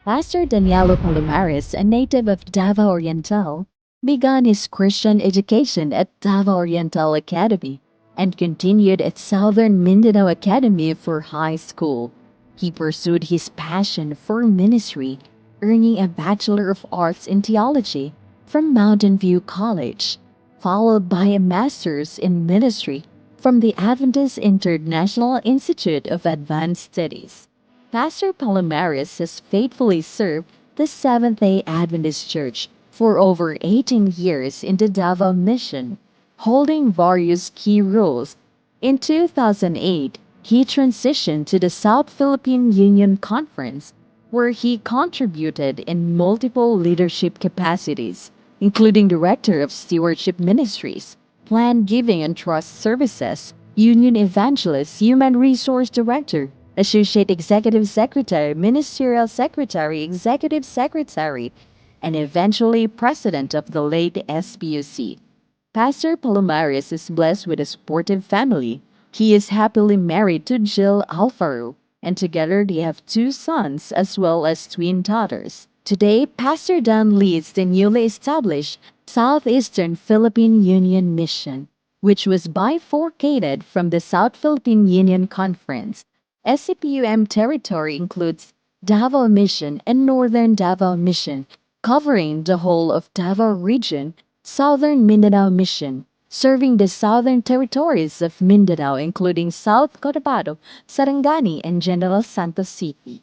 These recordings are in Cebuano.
Pastor Danielo Palomares, a native of Davao Oriental, began his Christian education at Davao Oriental Academy and continued at Southern Mindanao Academy for high school. He pursued his passion for ministry, earning a Bachelor of Arts in Theology from Mountain View College, followed by a Master's in Ministry from the Adventist International Institute of Advanced Studies. Pastor Palomares has faithfully served the Seventh-day Adventist Church for over 18 years in the Davao Mission, holding various key roles. In 2008, he transitioned to the South Philippine Union Conference, where he contributed in multiple leadership capacities, including Director of Stewardship Ministries, Planned Giving and Trust Services, Union Evangelist, Human Resource Director, Associate Executive Secretary, Ministerial Secretary, Executive Secretary, and eventually President of the late SPUC. Pastor Palomares is blessed with a supportive family. He is happily married to Jill Alfaro, and together they have two sons as well as twin daughters. Today, Pastor Dan leads the newly established Southeastern Philippine Union Mission, which was bifurcated from the South Philippine Union Conference. SCPUM territory includes Davao Mission and Northern Davao Mission, covering the whole of Davao Region, Southern Mindanao Mission, serving the southern territories of Mindanao, including South Cotabato, Sarangani, and General Santos City.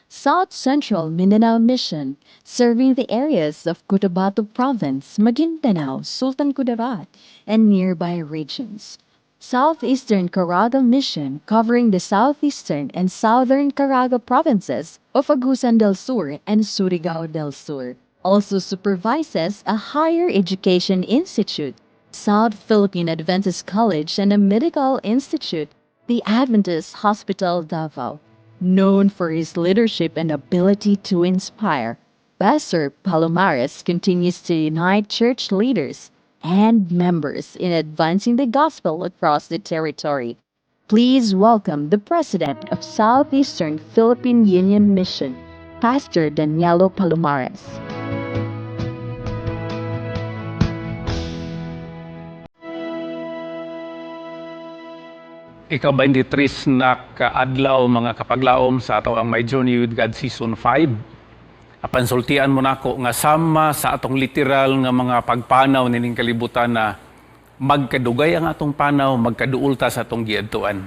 South Central Mindanao Mission, serving the areas of Cotabato Province, Maguindanao, Sultan Kudarat, and nearby regions. Southeastern Caraga Mission, covering the southeastern and southern Caraga provinces of Agusan del Sur and Surigao del Sur. Also supervises a higher education institute, South Philippine Adventist College, and a medical institute, the Adventist Hospital Davao. Known for his leadership and ability to inspire, Pastor Palomares continues to unite church leaders and members in advancing the gospel across the territory. Please welcome the President of Southeastern Philippine Union Mission, Pastor Danielo Palomares. Ika-23 na kaadlaw, mga kapaglaom, sa ato ang My Journey with God Season 5. Apan sultian mo nako nga sama sa atong literal nga mga pagpanaw nining kalibutan na magkadugay ang atong panaw, magkaduol ta sa atong giadtuan.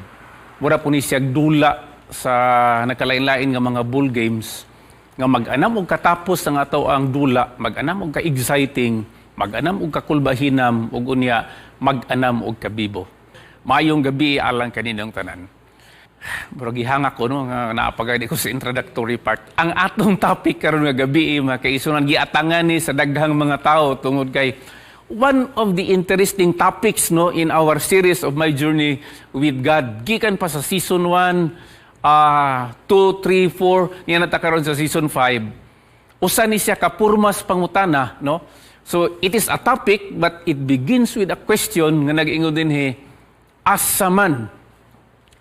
Mura po ni siya dula sa nakalain-lain nga mga ball games nga mag-anam og katapos ang ato ang dula, mag-anam og ka-exciting, mag-anam og kakulbahinam ug unya mag-anam og kabibo. Maayong gabi alang kaninyong tanan. Pero gihangak ko, no, nga naapagay ko sa introductory part. Ang atong topic karon nga gabi, mga kaigsuonan, giatangan ni sa daghang mga tao tungod kay one of the interesting topics, no, in our series of My Journey with God. Gikan pa sa season 1, 2, 3, 4, niya na karon sa season 5. Usa ni siya ka purmas pangutana, no? So it is a topic, but it begins with a question nga nag-ingon dinhi, asa man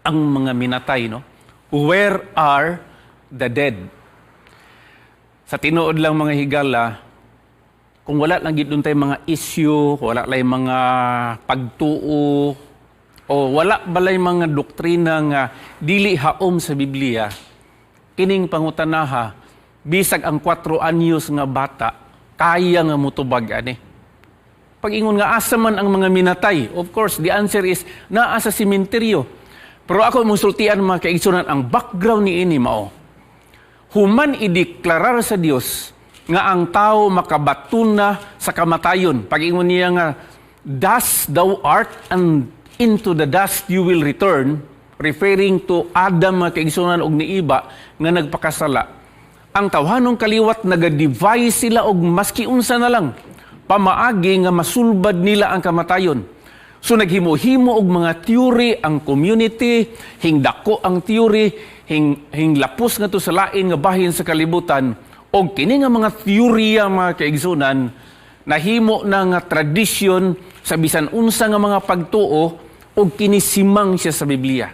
ang mga minatay, no? Where are the dead? Sa tinuod lang, mga higala, kung wala lang gid tay mga issue, wala lang mga pagtuo, o wala balay mga doktrina nga dili haom sa Biblia, kining pangutanaha, bisag ang 4 anyos nga bata, kaya nga mutubag ani. Pag-ingon nga asa man ang mga minatay, of course, the answer is naa sa sementeryo. Pero ako musultian, mga kaigsunan, ang background ni ini mao. Human ideklarar sa Dios nga ang tao makabatuna sa kamatayon. Pag-ingon niya nga, "Dust thou art and into the dust you will return," referring to Adam, mga kaigsunan, og ni Eva nga nagpakasala. Ang tawhanong kaliwat naga-devise sila og maski unsa na lang pamaagi nga masulbad nila ang kamatayon. So naghimo-himo og mga theory ang community, hingdako ang theory, hinglapos ngadto sa lain nga bahin sa kalibutan, og kini nga mga teorya, mga kaigsunan, nahimo na nga tradisyon sa bisan unsa nga mga pagtuo og kinisimang siya sa Biblia.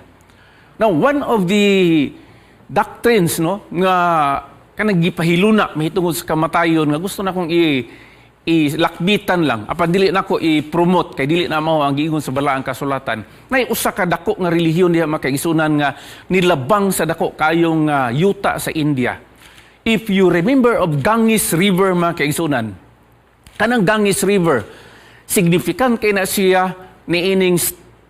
Now, one of the doctrines, no, nga kanang gipahiluna mahitungod sa kamatayon nga gusto na kong i ilakbitan lang, apan dili nako i-promote kay dili na mao ang giingon sa Balaang Kasulatan. Nay usa ka dako nga relihiyon diha, mga kaigsunan, nga nilabang sa dako kayong yuta sa India. If you remember of Ganges River, mga kaigsunan, kanang Ganges River, significant kay na siya niining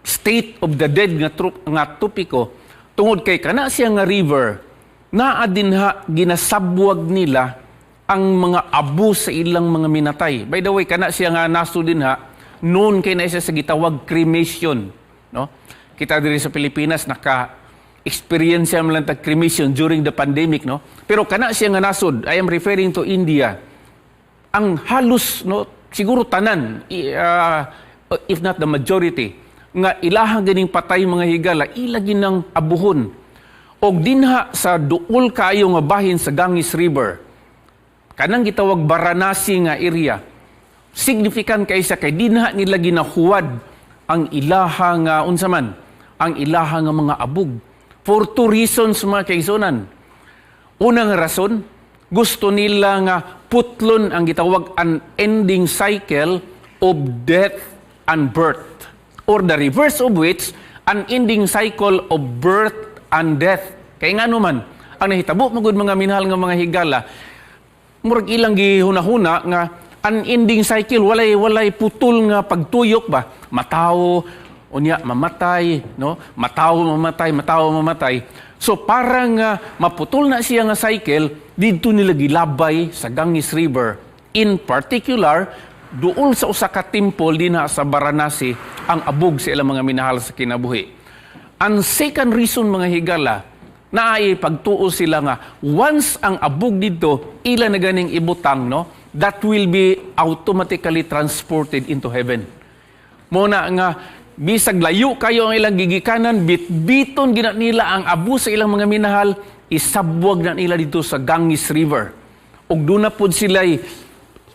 state of the dead nga topiko, tungod kay kana siya nga river, naa dinha ginasabwag nila ang mga abo sa ilang mga minatay. By the way, kana siya nga naso dinha, noon kay na siya sa gitawag cremation, no? Kita diri sa Pilipinas, naka experience man lang tag cremation during the pandemic, no? Pero kana siya nga nasod, I am referring to India, ang halos, no, siguro tanan, if not the majority, nga ilahang ganing patay, mga higala, ila ginang abuhon og dinha sa duol kaayo nga bahin sa Ganges River, kanang gitawag Varanasi nga area. Significant kay sa kay dinha nila ginahuwad ang ilaha nga unsa man ang ilaha nga mga abog, for two reasons, mga kaigsunan. Unang rason, gusto nila nga putlon ang gitawag unending cycle of death and birth. Or the reverse of which, unending cycle of birth and death. Kay nga man, ang nahitabo magud, mga minahal nga mga higala, murag ilang gihunahuna nga unending cycle, walay putol nga pagtuyok ba. Matawo, unya mamatay, no? Matawo, mamatay, matawo, mamatay. So parang maputol na siya nga cycle, didto nila gilabay sa Ganges River. In particular, duol sa usa ka temple dinha sa Varanasi ang abog sa ilang mga minahal sa kinabuhi. Ang second reason, mga higala, naay pagtuo sila nga once ang abog didto ila na ganing ibutang, no, that will be automatically transported into heaven. Mo na nga bisag layo kayo ang ilang gigikanan, bitbiton gina nila ang abo sa ilang mga minahal, isabwag na nila dito sa Ganges River. Ug duna pod sila'y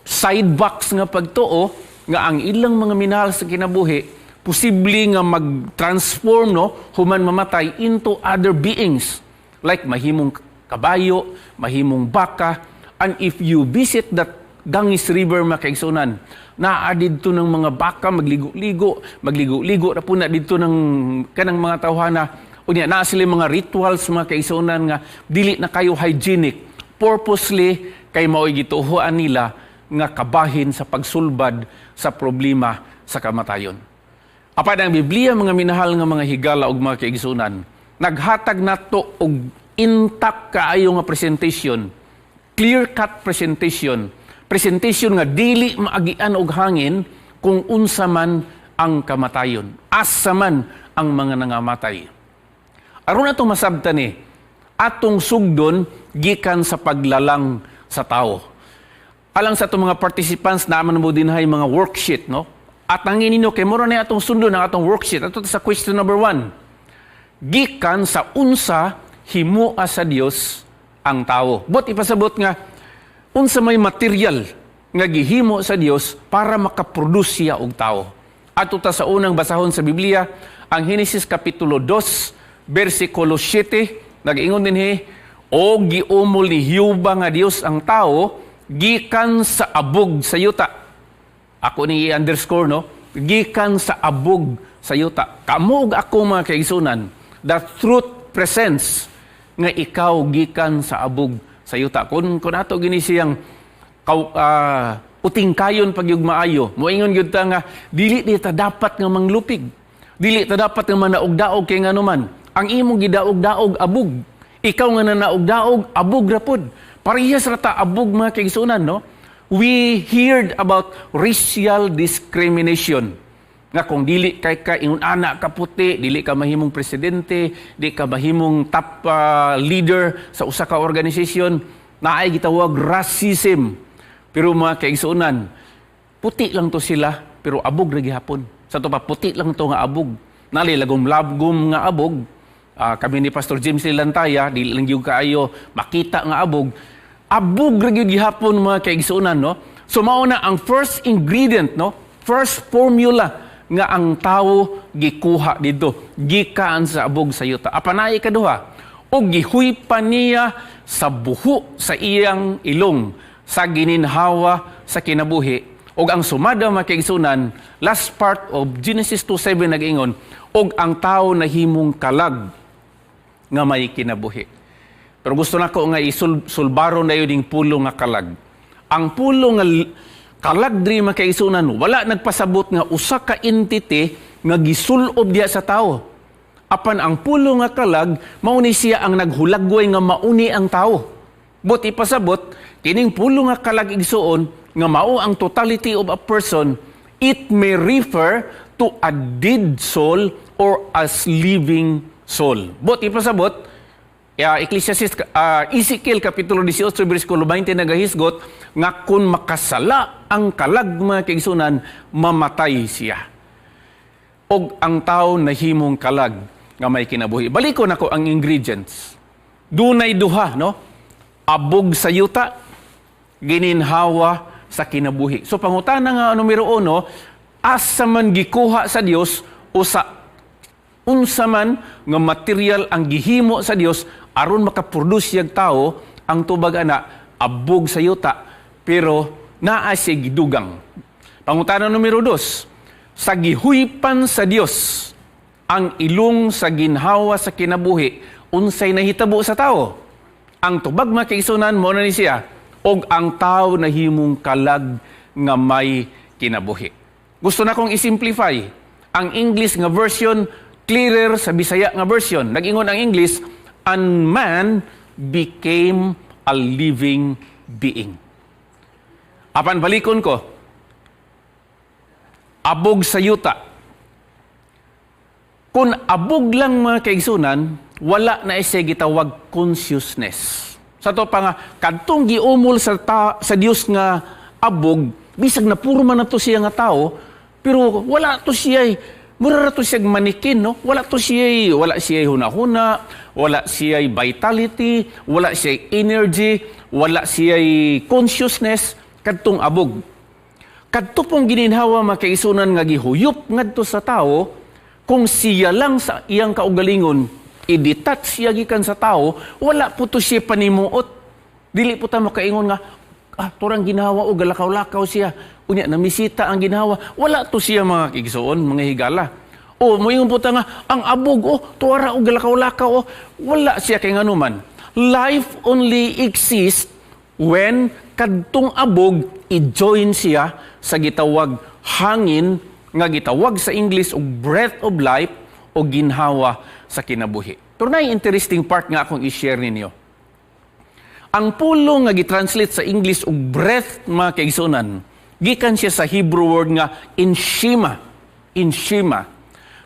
side box nga pagtuo nga ang ilang mga minahal sa kinabuhi posible nga mag-transform, no, human mamatay, into other beings, like mahimong kabayo, mahimong baka. And if you visit that Ganges River, mga kaigsunan, naa didto ng mga baka magligo-ligo, magligo-ligo na po na didto ng kanang mga tawhana. Unya naa sila mga rituals, mga kaigsunan, nga dili na kayo hygienic, purposely, kay mao'y gituohan nila nga kabahin sa pagsulbad sa problema sa kamatayon. Apan ang Biblia, mga minahal nga mga higala ug mga kaigsunan, naghatag nato og intact kaayo nga presentation, clear-cut presentation, presentation nga dili maagian og hangin kung unsa man ang kamatayon, asa man ang mga nangamatay. Aron atong masabtan ni, atong sugdon gikan sa paglalang sa tao. Alang sa atong mga participants, naman mo dinhay mga worksheet, no? At ang ninyo, kay mura na atong sundon ang atong worksheet. Ato sa question number 1. Gikan sa unsa himua sa Dios ang tao? But ipasabot nga, unsa may material nga gihimo sa Dios para makaproduce siya og tao? Ato ta sa unang basahon sa Biblia, ang Henesis kapitulo 2, versikulo 7, nag-ingon dinhi, "O giumol ni Jehova nga Dios ang tao gikan sa abog sa yuta." Ako ni i-underscore, no? Gikan sa abog sa yuta. Kamo ug ako, mga kaigsunan, the truth presents nga ikaw gikan sa abog sa yuta. Kung ato gini siyang uting kayon pagyug maayo, moingon gyud ta nga dili di ta dapat nga manglupig. Dili ta dapat nga manaog-daog kay nganuman ang imong gidaog-daog abog. Ikaw nga nanaog-daog, abog ra pod. Parehas ra ta abog, mga kaigsunan, no? We heard about racial discrimination. Nga kung dili kay ka ingon ana ka puti, dili ka mahimong presidente, di ka mahimong top leader sa usa ka organisasyon, naay gitawag racism. Pero mga kaigsuonan, puti lang to sila, pero abog ra gihapon. Sa to pa, puti lang to nga abog. Nali lagom-lagom nga abog. Kami ni Pastor James Lilantaya, dili lang gyud kaayo makita nga abog. Abog ra gyud gihapon, mga kaigsuonan, no? So mao na ang first ingredient, no? First formula nga ang tawo gikuha dito, gikan sa abog sa yuta. Apan naay ikaduha. Ug gihuypan niya sa buho sa iyang ilong sa gininhawa sa kinabuhi. Ug ang sumada, mga kaigsunan, last part of Genesis 2:7 nag-ingon, "Og ang tao nahimong kalag nga may kinabuhi." Pero gusto nako nga isulbaro na yun yung pulong nga "kalag." Ang pulong nga "kalag" diri, mga kaigsunan, wala nagpasabot nga usa ka entity nga gisulob diya sa tao. Apan ang pulong nga "kalag", mao ni siya ang naghulagway nga mauni ang tao. But ipasabot, kining pulong nga "kalag", igsuon, nga mao ang totality of a person, it may refer to a dead soul or as living soul. But ipasabot, Ecclesiastes, Ezekiel Kapitulo 18, versikulo 20 nagahisgot nga kung makasala ang kalag, mga kaigsunan, mamatay siya. Og ang tao nahimong kalag nga may kinabuhi. Balikon nako ang ingredients. Dunay duha, no? Abog sa yuta, gininhawa sa kinabuhi. So pangutana nga numero 1, asa man gikuha sa Dios o sa unsa man nga material ang gihimo sa Dios aron makaproduce siyag tao? Ang tubag ana, abog sa yuta, pero naa siya gidugang. Pangutana numero 2, sa gihuypan sa Dios ang ilong sa ginhawa sa kinabuhi, unsay nahitabo sa tao? Ang tubag, mga kaigsunan, mao na ni siya, "Og ang tao nahimong kalag nga may kinabuhi." Gusto na kong isimplify. Ang English nga version clearer sa Bisaya nga version. Nag-ingon ang English, "And man became a living being." Apan balikon ko, abog sa yuta. Kung abog lang, mga kaigsunan, wala na siya gitawag consciousness. Sa to pa nga, kadtong giumol sa Dios nga abog, bisag na puro man na to siya nga tao, pero wala to siya, mura ra to siya manikin, no? Wala siya hunahuna, wala siya vitality, wala siya energy, wala siya consciousness, kadtong abog. Kadto pong gininhawa, mga kaigsunan, nga gihuyop ngadto sa tao, kung siya lang sa iyang kaugalingon, i-detach siya gikan sa tao, wala po to siya panimuot. Dili po ta makaingon nga, "Ah, turang ginhawa o galakaw-lakaw siya. Unya, namisita ang ginhawa." Wala to siya, mga kaigsuon, mga higala. O, moingon po ta nga, "Ang abog, oh, tuwara o galakaw-lakaw, oh." Wala siya kay nganuman. Life only exists when kadtong abog i-join siya sa gitawag hangin nga gitawag sa English og breath of life o ginhawa sa kinabuhi. Pero na interesting part nga akong i-share ninyo. Ang pulong nga gitranslate sa English og "breath", mga kaigsunan, gikan siya sa Hebrew word nga "nshima". Nshima.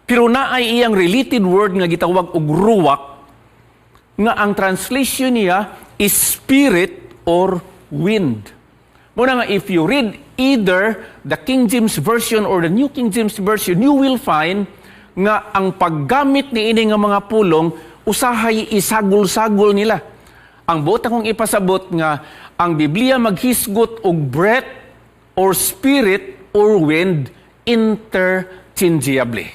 Pero naay iyang related word nga gitawag og "ruach" nga ang translation niya is spirit or wind. Muna nga if you read either the King James Version or the New King James Version, you will find nga ang paggamit ni ini nga mga pulong usahay isagol-sagol nila. Ang buot akong ipasabot nga ang Biblia maghisgot og breath or spirit or wind interchangeably.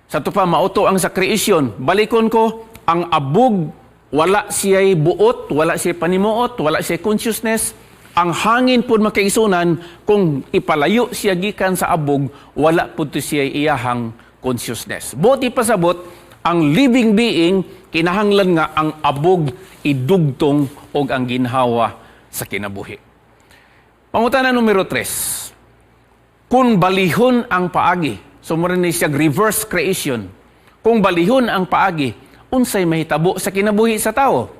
Sa to pa, mauto ang sa creation. Balikon ko, ang abog, wala siya'y buot, wala siya'y panimuot, wala siya'y consciousness. Ang hangin po, mga kaigsunan, kung ipalayo siya gikan sa abog, wala po to siya iyahang consciousness. Buot ipasabot, ang living being, kinahanglan nga ang abog idugtong og ang ginhawa sa kinabuhi. Pangutana numero 3. Kung balihon ang paagi, so mo ni siya reverse creation. Kung balihon ang paagi, unsay mahitabo sa kinabuhi sa tao?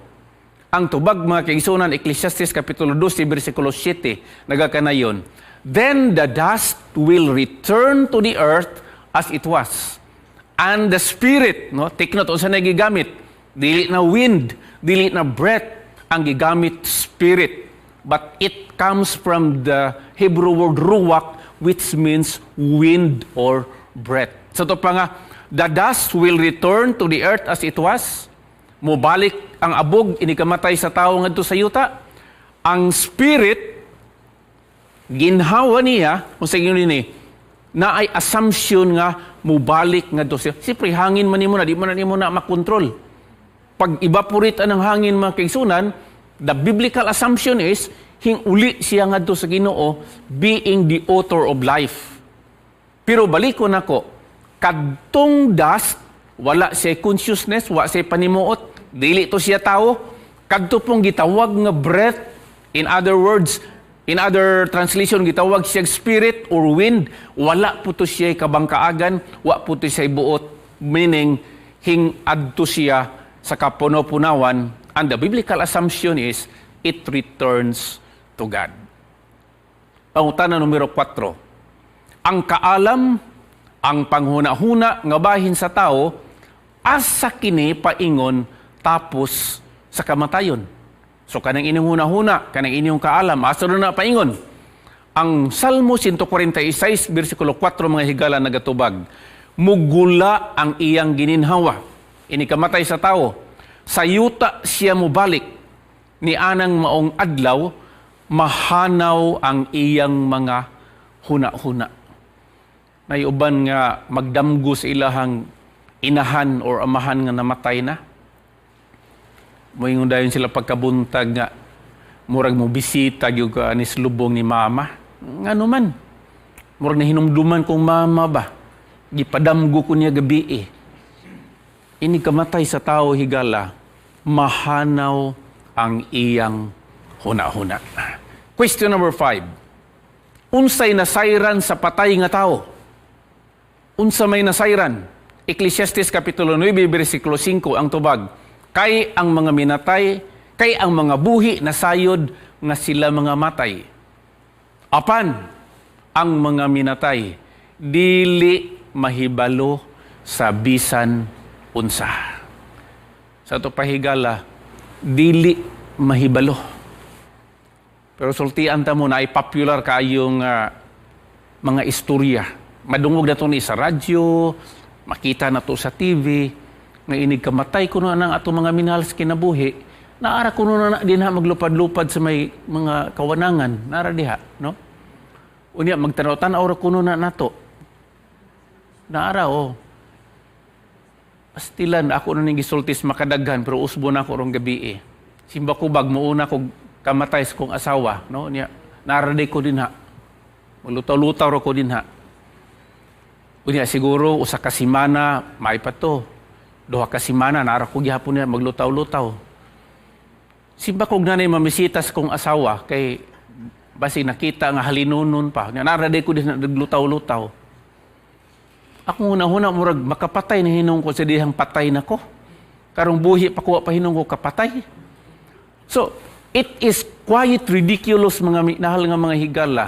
Ang tubag, mga kaigsunan, Ecclesiastes Kapitulo 12, versikulo 7, nagakanayon, "Then the dust will return to the earth as it was. And the spirit," no, take note, unsa na gigamit? Dili na wind, dili na breath, ang gigamit spirit. But it comes from the Hebrew word "ruach", which means wind or breath. Sa to pa nga, the dust will return to the earth as it was. Mubalik ang abog, inikamatay sa tao ngadto sa yuta. Ang spirit, ginhawa niya, kung sa inyo ni, na ay assumption nga mubalik ngadto siya. Siyempre, hangin man nimo na, di mo na nimo na makontrol. Pag evaporate ang hangin, mga kaigsunan, the biblical assumption is hing-uli siya ngadto sa Ginoo, being the author of life. Pero balikon nako, kadtong dust, wala siya consciousness, wala siya panimuot, dili to siya tao. Kadto pong gitawag nga breath, in other words, in other translation, gitawag siya spirit or wind, wala po to siya kabangkaagan, wa po to siya buot, meaning hing adto siya sa kapuno-punawan, and the biblical assumption is it returns to God. Pangutana numero 4. Ang kaalam, ang panghuna-huna nga bahin sa tao, asa kini paingon tapos sa kamatayon? So kanang inyong huna-huna, kanang inyong kaalam, asa na paingon? Ang Salmo 146, versikulo 4, mga higala, nagatubag, "Mugula ang iyang gininhawa." Ini kamatay sa tao. "Sa yuta siya mubalik. Ni anang maong adlaw, mahanaw ang iyang mga huna-huna." Nay uban nga magdamgo sa ilahang inahan or amahan nga namatay na. Moingon dayon sila pagkabuntag nga murag mo bisita gyud ka ni lubong ni mama. Ngano man? Murag nahinumduman kong mama ba? Gipadamgo ko niya gabi eh. Ini kamatay sa tao, higala, mahanaw ang iyang huna-huna. Question number 5. Unsay nasayran sa patay nga tao? Unsa may nasayran? Ecclesiastes Kapitulo 9, versikulo 5 ang tubag, "Kay ang mga minatay, kay ang mga buhi nasayod nga sila mga matay. Apan ang mga minatay dili mahibalo sa bisan unsa." Sa ato pa, higala, dili mahibalo. Pero sultian ta mo na ay popular kayong mga istorya. Madungog na to ni sa radyo, makita na to sa TV, nga inig kamatay kuno ang ato mga minahal sa kinabuhi, naara kuno na dinha maglupad-lupad sa may mga kawanangan, naara diha, no? Unya magtanaw-tanaw ra kuno na nato. Naara oh. Pastilan ako na ning gisultis makadaghan pero usbo na ako rong gabi eh. Simba ko bag muuna ko kamatay sa kong asawa, no? Niya naara ko dinha. Malutaw-lutaw ra ko dinha. Unya siguro usa ka semana may pa to. 2 ka semana naara ko gihapon niya maglutaw-lutaw. Simba kog nanay mamisita sa kong asawa kay basi nakita nga halinunon pa. Nya naara ko din naglutaw-lutaw. Akong una-una murag makapatay na hinong ko sa dihang patay na ko. Karong buhi pa ko pa hinong ko kapatay. So, it is quite ridiculous, mga minahal nga mga higala,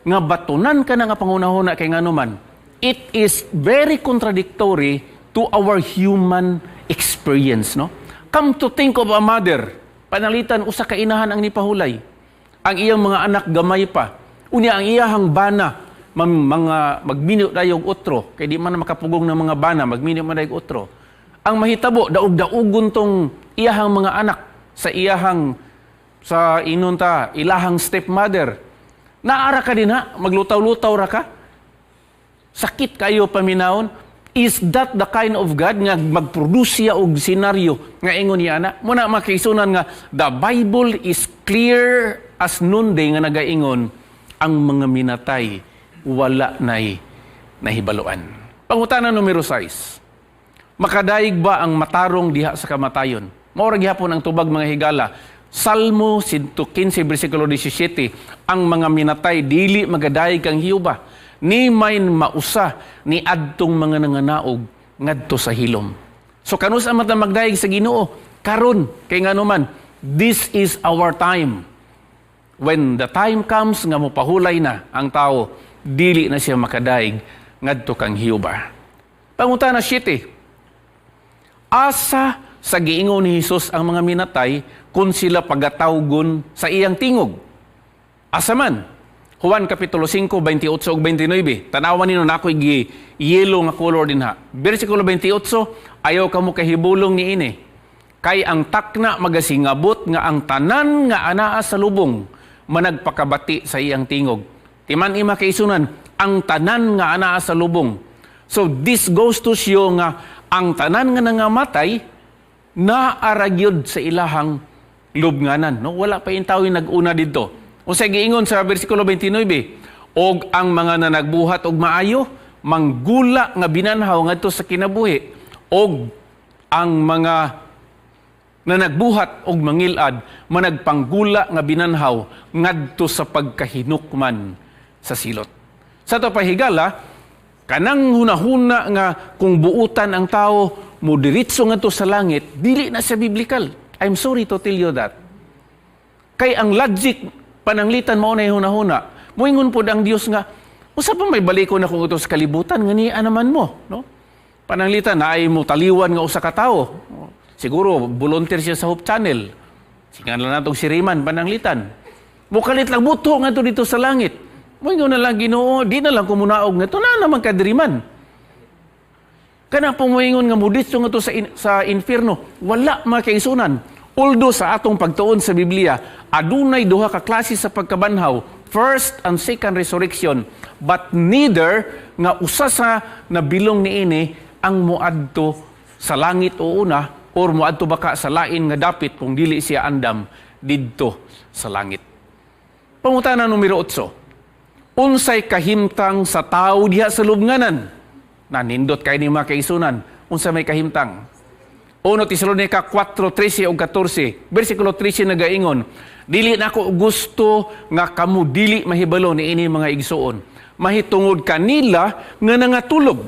nga batunan ka na nga panghunahuna kay nganuman. It is very contradictory to our human experience, no? Come to think of a mother, panalitan usa ka inahan ang nipahulay. Ang iyang mga anak gamay pa. Unya ang iyahang bana mga magminyo dayog otro kay di man na makapugong ng mga bana, magminyo man dayog otro. Ang mahitabo, daog-daugon tong iyahang mga anak sa iyahang, sa inon ta ilahang stepmother. Naara ka din ha, maglutaw-lutaw ra ka. Sakit kayo paminawon. Is that the kind of God nga mag-produce siya og senaryo nga ingon niya ana? Muna, mga kaigsunan, nga the Bible is clear as noonday nga nagaingon ang mga minatay wala nay nahibaluan. Pangutana numero 6. Makadayeg ba ang matarong diha sa kamatayon? Mao ra gihapon ang tubag, mga higala. Salmo 115 versikulo 17, "Ang mga minatay dili magadayeg kang Jehova, ni may mausa ni adtong mga nanganaog ngadto sa hilom." So kanus man ta magdayeg sa Ginoo? Karon, kay nganuman this is our time. When the time comes nga mopahulay na ang tao, dili na siya makadayeg ngadto kang Jehova. Pangutana 7. Asa sa giingon ni Hesus ang mga minatay kung sila pagatawgon sa iyang tingog? Asa man? Juan Kapitulo 5, 28 ug 29. Tanawan nino na ako'y gi yellow nga color dinha. Versikulo 28, "Ayaw kamo kahibulong niini. Kay ang takna magasingabot nga ang tanan nga anaa sa lubong managpakabati sa iyang tingog." Timan ima kaigsunan, ang tanan nga anaa sa lubong. So this goes to show nga ang tanan nga nangamatay Naa ra gyud sa ilahang lubnganan, no? Wala pa intawo nag-una didto. Unsay giingon sa bersikulo 29? Og ang mga nanagbuhat og maayo, manggula nga binanhaw ngadto sa kinabuhi, og ang mga nanagbuhat og mangilad, managpanggula nga binanhaw ngadto sa pagkahinukman sa silot. Sa ato pa, higala, kanang hunahuna nga kung buutan ang tao mo diretso ngadto sa langit, dili na sa biblical. I'm sorry to tell you that. Kay ang logic, pananglitan mao na hunahuna. Moingon pod ang Dios nga, usa pa may balikon ako ngadto sa kalibutan nga niya naman mo, no? Pananglitan naay mo taliwan nga usa ka tawo. Siguro volunteer siya sa Hope Channel. Singan lang natong si Rayman, pananglitan. Mukalit lang buto ngadto dito sa langit. Moingon na lang Ginoo, di na lang ko munaog ngadto na naman kadiriman. Kana po moingon nga muditso ngadto sa infierno, wala, mga kaigsuonan. Although sa atong pagtuon sa Biblia, adunay duha ka klase sa pagkabanhaw, first and second resurrection, but neither nga usa sa nabilong niini ang moadto sa langit o una or moadto baka sa lain nga dapit kung dili siya andam didto sa langit. Pangutana numero 8. Unsay kahimtang sa tao diha sa lubnganan? Nanindot kay ni, mga kaigsuonan, unsa may kahimtang? 1 Tesalonica 4:13 ug 14, versikulo 13 nagaingon, "Dili nako gusto nga kamo dili mahibalo niini, mga igsuon, mahitungod kanila nga nangatulog,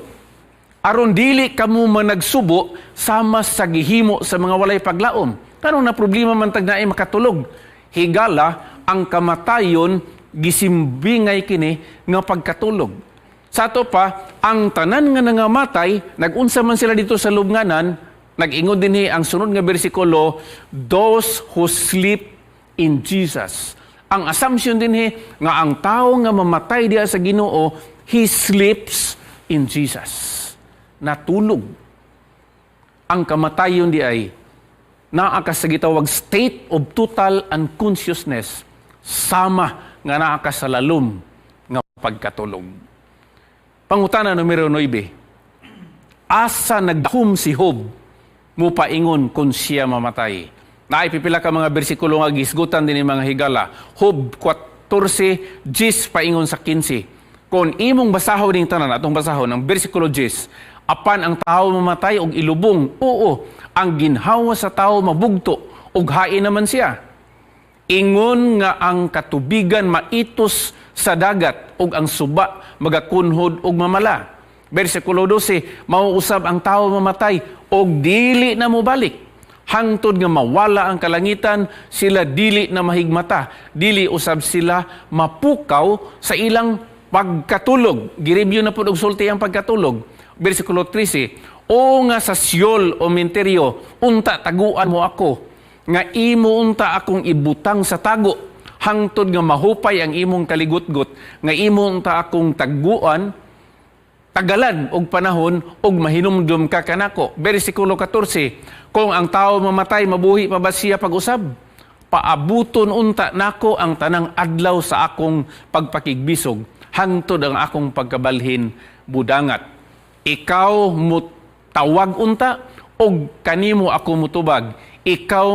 aron dili kamo managsubo sama sa gihimo sa mga walay paglaom." Karon na problema man tag naay makatulog. Higala, ang kamatayon gisimbingay kini nga pagkatulog. Sa ato pa, ang tanan nga nangamatay, nagunsa man sila dito sa lubnganan? Nag-ingon dinhi ang sunod nga bersikulo, "Those who sleep in Jesus." Ang assumption dinhi nga ang tao nga mamatay diha sa Ginoo, he sleeps in Jesus. Natulog. Ang kamatayon di ay naa ka sa gitawag state of total unconsciousness, sama nga naa ka sa lalom nga pagkatulog. Pangutana numero 9. Asa nagdahom si Job mupaingon kung siya mamatay? Naay pipila ka mga bersikulo nga gisgutan din mga higala. Job 14, 10 paingon sa 15. Kung imong basahon ning tanan, atong basahon ang bersikulo 10, "Apan ang tao mamatay og ilubong, oo, ang ginhawa sa tao mabugto, ug hain naman siya. Ingon nga ang katubigan maitos sa dagat ug ang suba magakunhod og mamala." Bersikulo 12, "Mauusab ang tao mamatay og dili na mobalik. Hangtod nga mawala ang kalangitan, sila dili na mahigmata. Dili usab sila mapukaw sa ilang pagkatulog." Gireview na po og sulti ang pagkatulog. Bersikulo 13, "O nga sa Sheol o minteryo, unta taguan mo ako, nga imo unta akong ibutang sa tago, hangtod nga mahupay ang imong kaligutgot, nga imo unta akong taguan, tagalan og panahon og mahinumdum ka kanako." Bersikulo 14, "Kung ang tao mamatay, mabuhi pa ba siya pag-usab? Paabuton unta nako ang tanang adlaw sa akong pagpakigbisog, hangtod ang akong pagkabalhin budangat. Ikaw mutawag unta og kanimo ako mutubag. Ikaw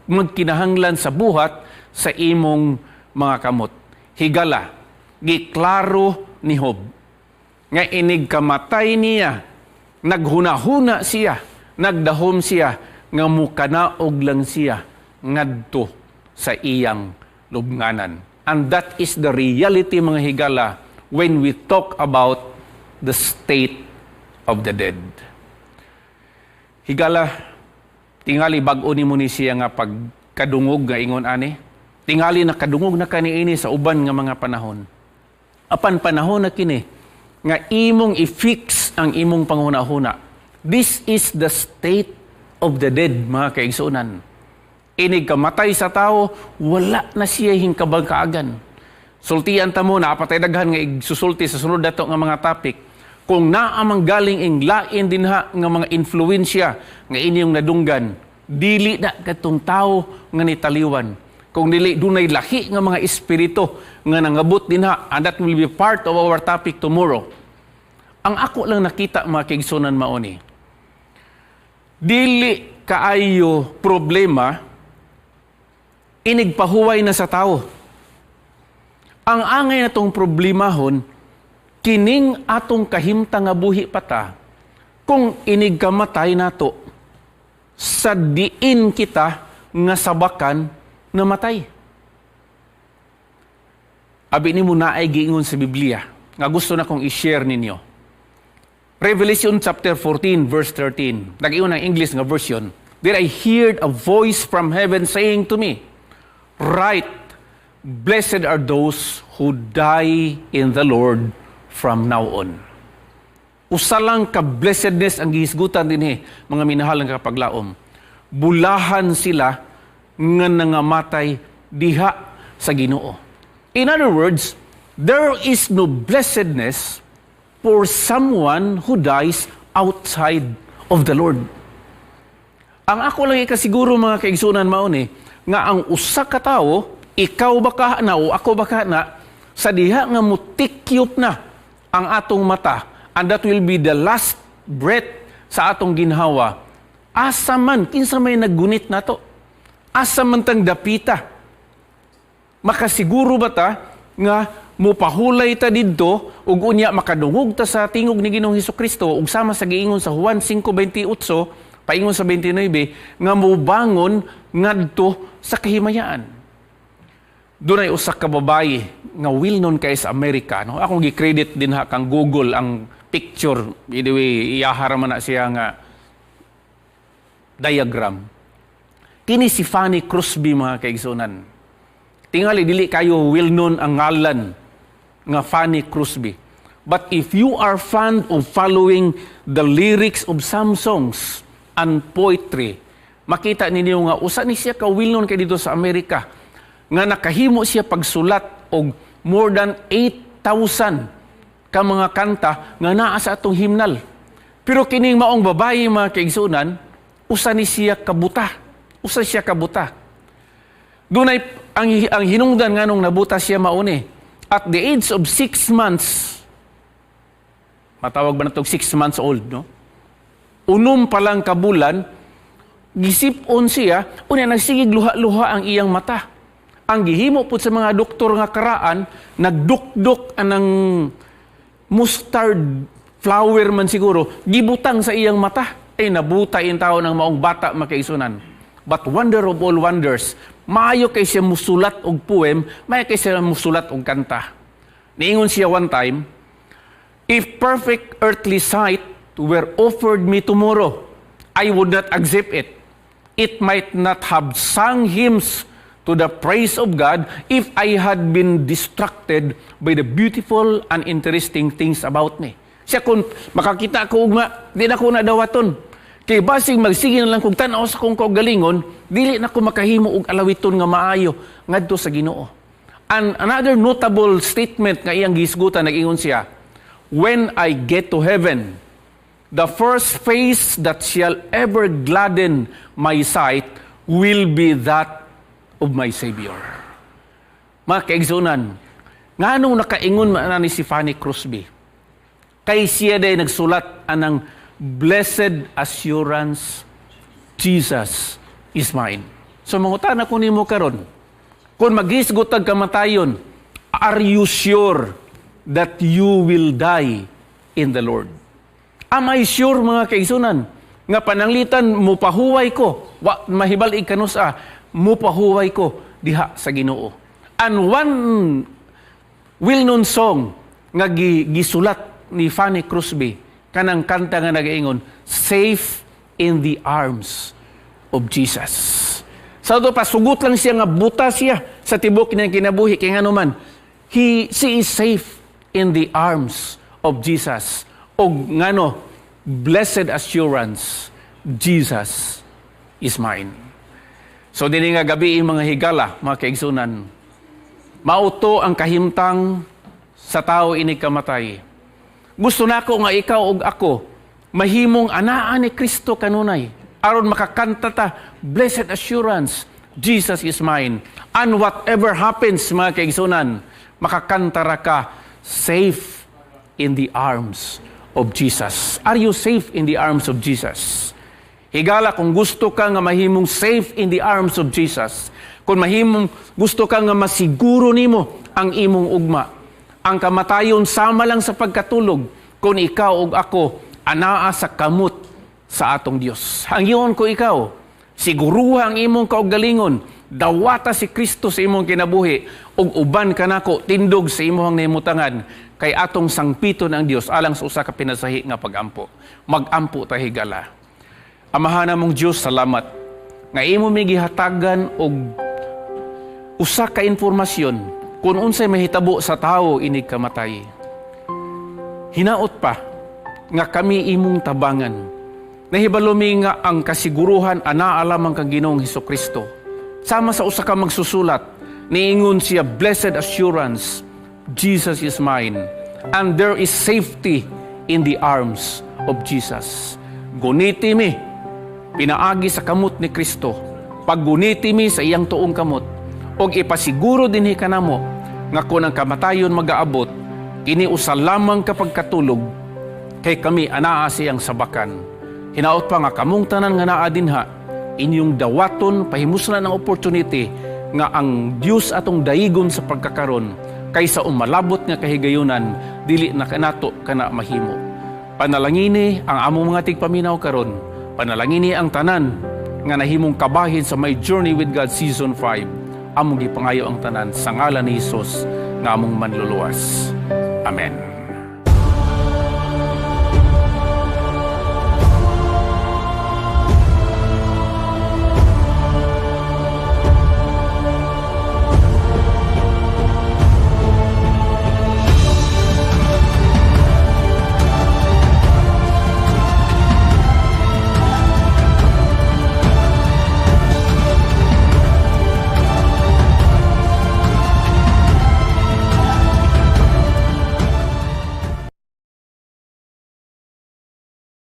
magkinahanglan sa buhat sa imong mga kamot." Higala, giklaro ni Job nga inig kamatay niya, naghunahuna siya, nagdahom siya, nga mukanaog lang siya ngadto sa iyang lubnganan. And that is the reality, mga higala, when we talk about the state of the dead. Higala, tingali bag-o nimo ni siya nga pagkadungog nga ingon ani. Tingali nakadungog na kaniini sa uban nga mga panahon. Apan panahon na kini nga imong i-fix ang imong panghuna-huna. This is the state of the dead, mga kaigsuonan. Inig kamatay sa tao, wala na siya hingkabangkaagan. Sultian ta mo, napatay daghan nga igsusulti sa sunod dato nga mga topic. Kung naa mang galing ing lain dinha nga mga influensya nga inyong nadunggan, dili na katong tao nga nitaliwan. Kung dili dunay lahi nga mga espiritu nga nangabot dinha, and that will be part of our topic tomorrow. Ang ako lang nakita, mga kaigsuonan, mao ni, dili kaayo problema inigpahuway na sa tao. Ang angay natong problemahon, kining atong kahimtang nga buhi pa ta, kung inig kamatay nato, sa diin kita nga sabakan namatay. Abi nimo, naay giingon sa Biblia nga gusto na kong i-share ninyo. Revelation chapter 14 verse 13. Nag-ingon ang English nga version, "Then I heard a voice from heaven saying to me, 'Write, blessed are those who die in the Lord from now on.'" Usa lang ka blessedness ang gihisgutan dinhi, mga minahal nga kapaglaom. Bulahan sila nga nangamatay diha sa Ginoo. In other words, there is no blessedness for someone who dies outside of the Lord. Ang ako lang ikasiguro, mga kaigsunan, mao ni nga ang usa ka tawo, ikaw ba ka na o ako ba ka na, sa diha nga mutikyop na ang atong mata, and that will be the last breath sa atong ginhawa, asa man, kinsa may naggunit nato? Asa man tang dapita? Makasiguro ba ta nga mupahulay ta didto ug unya makadungog ta sa tingog ni Ginoong Kristo ug sama sa giingon sa Juan 5:28 paingon sa 29 nga mubangon ngadto sa kahimayaan? Dunay usa ka babayi nga well known kay sa Amerika, no? Akong gi-credit din ha kang Google ang picture. Anyway, iyaha ra man na siya nga diagram. Kini si Fanny Crosby, mga kaigsunan. Tingali dili kayo well known ang ngalan nga Fanny Crosby. But if you are fond of following the lyrics of some songs and poetry, makita ninyo nga usa ni siya ka well known kay dito sa Amerika nga nakahimo siya pagsulat og more than 8,000 ka mga kanta nga naa sa atong hymnal. Pero kining maong babayi, mga kaigsunan, usa ni siya kabuta. Usa siya kabuta. Dunay ang hinungdan nganong nabuta siya mao ni, at the age of 6 months, matawag ba na itong 6 months old, no? 6 pa lang kabulan, gisip-on siya, unya nagsigig luha-luha ang iyang mata. Ang gihimo po sa mga doktor nga karaan, nagdukdok anang mustard flour man siguro, gibutang sa iyang mata. Ay, nabuta in tao ng maong bata, mga kaigsunan. But wonder of all wonders, maayo kay siya musulat og poem, maayo kay siya musulat og kanta. Niingon siya one time, "If perfect earthly sight were offered me tomorrow, I would not accept it. It might not have sung hymns to the praise of God if I had been distracted by the beautiful and interesting things about me." Siya, kung makakita ko ugma, di na ko na dawaton. Kay basig magsige na lang kung tan-aw sa kong kaugalingon, dili na ko makahimo og alawiton nga maayo ngadto sa Ginoo. And another notable statement nga iyang gihisgutan, nag-ingon siya, "When I get to heaven, the first face that shall ever gladden my sight will be that of my Savior." Mga kaigsunan, nganong nakaingon man ni si Fanny Crosby? Kay siya day nagsulat anang "Blessed Assurance, Jesus is Mine." So mangutana ko nimo karon, kung maghisgot tag kamatayon, are you sure that you will die in the Lord? Am I sure, mga kaigsunan, nga pananglitan mupahuway ko, wa mahibal-ig kanusa, mupahuway ko diha sa Ginoo? And one well-known song nga gisulat ni Fanny Crosby, kanang kanta nga nagaingon, "Safe in the Arms of Jesus." Sa ato pa, sugot lang siya nga buta siya sa tibok niyang kinabuhi, kay ngano man, she is safe in the arms of Jesus. Og ngano, "Blessed assurance, Jesus is mine." So dini nga gabi, mga higala, mga kaigsunan, mao to ang kahimtang sa tao inig kamatay. Gusto nako nga ikaw ug ako mahimong anaa ni Kristo kanunay aron makakanta ta, "Blessed assurance, Jesus is mine." And whatever happens, mga kaigsunan, makakanta ra ka, "Safe in the arms of Jesus." Are you safe in the arms of Jesus? Higala, kung gusto ka nga mahimong safe in the arms of Jesus, kung mahimong gusto ka nga masiguro nimo ang imong ugma, ang kamatayon sama lang sa pagkatulog kung ikaw ug ako anaa sa kamot sa atong Dios. Hangyoon ko ikaw, siguruha ang imong kaugalingon, dawata si Kristo sa imong kinabuhi, ug uban kanako tindog sa imong nahimutangan kay atong sangpiton ang Dios alang sa usa ka pinasahi nga pagampo. Magampo ta, higala. Amahan namong Dios, salamat nga imo mi gihatagan og usa ka impormasyon kung unsay mahitabo sa tawo inig kamatay. Hinaot pa nga kami imong tabangan. Nahibalo mi nga ang kasiguruhan anaa lamang kang Ginoong Hesukristo. Sama sa usa ka magsusulat, niingon siya, "Blessed assurance, Jesus is mine, and there is safety in the arms of Jesus." Guniti mi pinaagi sa kamot ni Kristo. Pagguniti mi sa iyang tuong kamot og ipasiguro dinhi kanamo nga kung ang kamatayon magaabot, kini usa lamang ka pagkatulog kay kami anaa sa iyang sabakan. Hinaot pa nga kamong tanan nga naa dinha, inyong dawaton, pahimuslan ang opportunity nga ang Dios atong daigon sa pagkakaron kaysa umalabot nga kahigayunan dili na kanato kana mahimo. Panalangini ang among mga tigpaminaw karon. Panalangini ang tanan nga nahimong kabahin sa My Journey with God Season 5. Among gipangayo ang tanan sa ngalan ni Hesus nga among manluluwas. Amen.